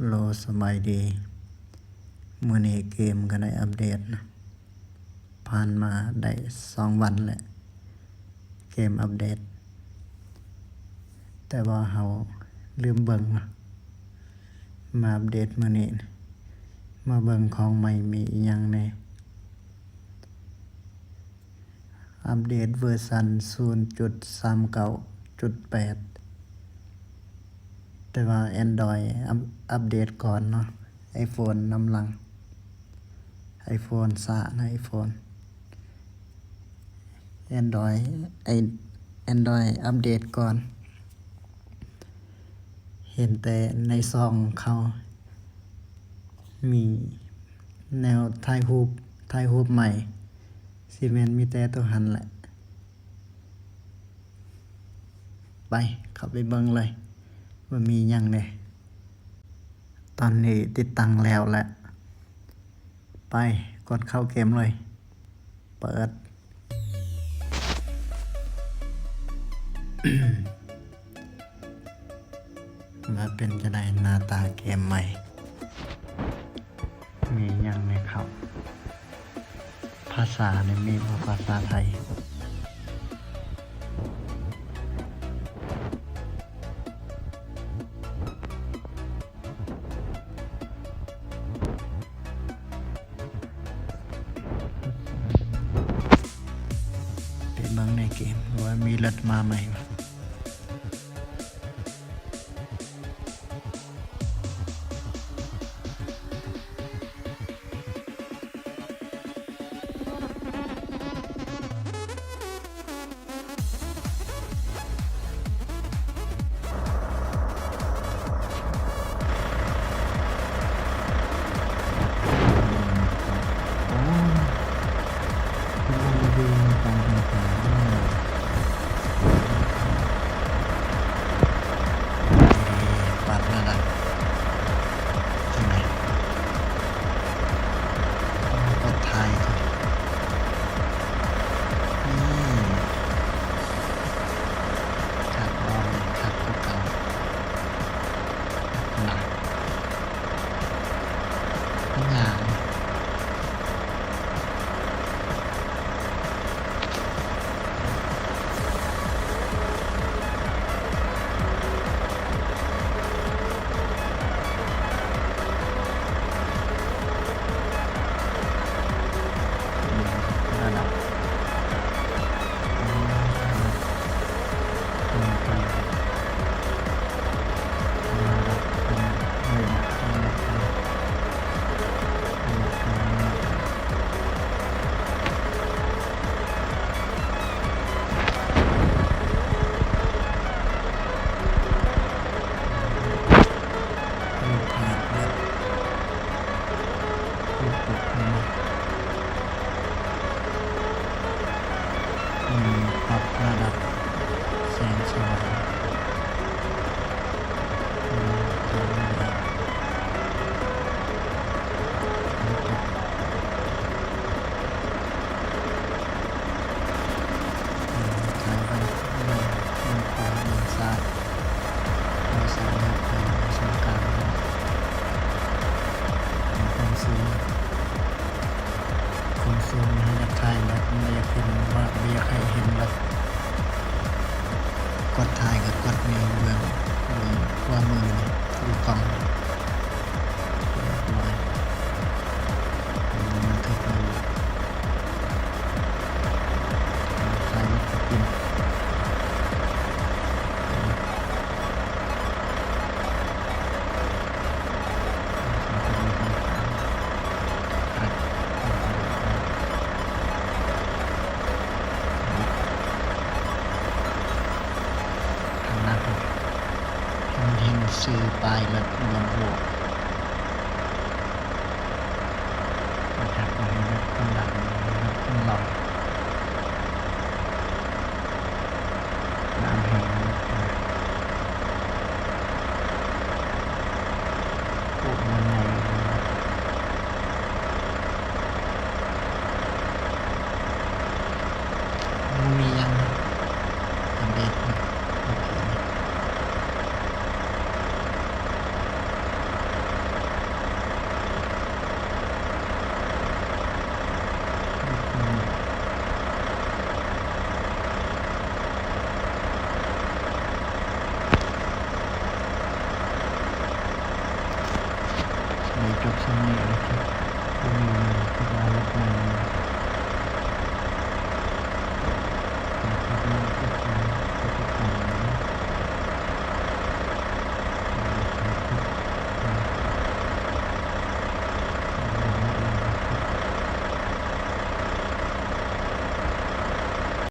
ໂລ ສະບາຍດີ. ມື້ນີ້ເກມກໍໄດ້ອັບເດດນະ. ຜ່ານມາໄດ້ສອງວັນແລ້ວ ເກມອັບເດດ, ແຕ່ວ່າເຮົາລືມເບິ່ງເນາະ. ມາອັບເດດມື້ນີ້, ມາເບິ່ງຂອງໃໝ່ມີອີ່ຫຍັງແດ່. ອັບເດດເວີຊັນສູນຈຸດສາມເກົ້າຈຸດແປດ ແຕ່ວ່າ Android ອັບ ອັບເດດກ່ອນເນາະ, iPhone ນຳຫຼັງ. iPhone ຊ້ານະ, iPhone. Android ໄອ້ Android ອັບເດດກ່ອນ. ເຫັນແຕ່ໃນຊ່ອງເຂົາມີແນວຖ່າຍຮູບ, ຖ່າຍຮູບໃໝ່, ຊິແມ່ນມີແຕ່ໂຕຫັ້ນແຫຼະ. ໄປ ເຂົ້າໄປເບິ່ງເລີຍວ່າມີຫຍັງແດ່. ຕອນນີ້ຕິດຕັ້ງແລ້ວແຫຼະ. ໄປ ກົດເຂົ້າເກມເລີຍ. ເປີດ. ວ່າເປັນຈັ່ງໃດໜ້າຕາເກມໃໝ່? ມີຫຍັງແດ່ເຂົ້າ? ພາສານີ້ມີບໍ່? ພາສາໄທ. ໄປເບິ່ງໃນເກມວ່າມີລົດມາໃໝ່. ປັບລະດັບຈັ່ງໃດ? ກົດຖ່າຍກ່ອນ. ນີ້ ຄັກບໍ່? ຄັກກວ່າເກົ່ານະ. ມັນຫຍັງ? ປັບລະດັບແສງສະຫວ່າງ. ຄວາມສູງ ຄວາມສູງນີ້ຢາກຖ່າຍແບບ ບໍ່ຢາກເຫັນວ່າ ບໍ່ຢາກໃຫ້ເຫັນແບບ ກົດຖ່າຍກໍກົດນີ້ ເບື້ອງ ເບື້ອງຂວາມືນີ້ ຢູ່ກ້ອງ ຮຽບຮ້ອຍ. ບັນທຶກແລ້ວ ຖ່າຍແບບສະປິນ. ທາງໜ້າ ໃຫ້ມັນເຫັນຊື່ປ້າຍລົດ Volvo. ບໍ່ຈັກວ່າມີລົດຄົນດັງ ຫຼື ມີລົດຄົນຫຼໍ່. ນ້ຳແຮງເບິດນະ. ໂອ້ ມັນໃຫຍ່ເລີຍ. ບໍ່ມີຫຍັງ ອັບເດດເມື່ອກີ້ນີ້. ໂອເຄ ນີ້ ໂອ ກັບຊ່ອງນີ້ເນາະ ບໍ່ມີ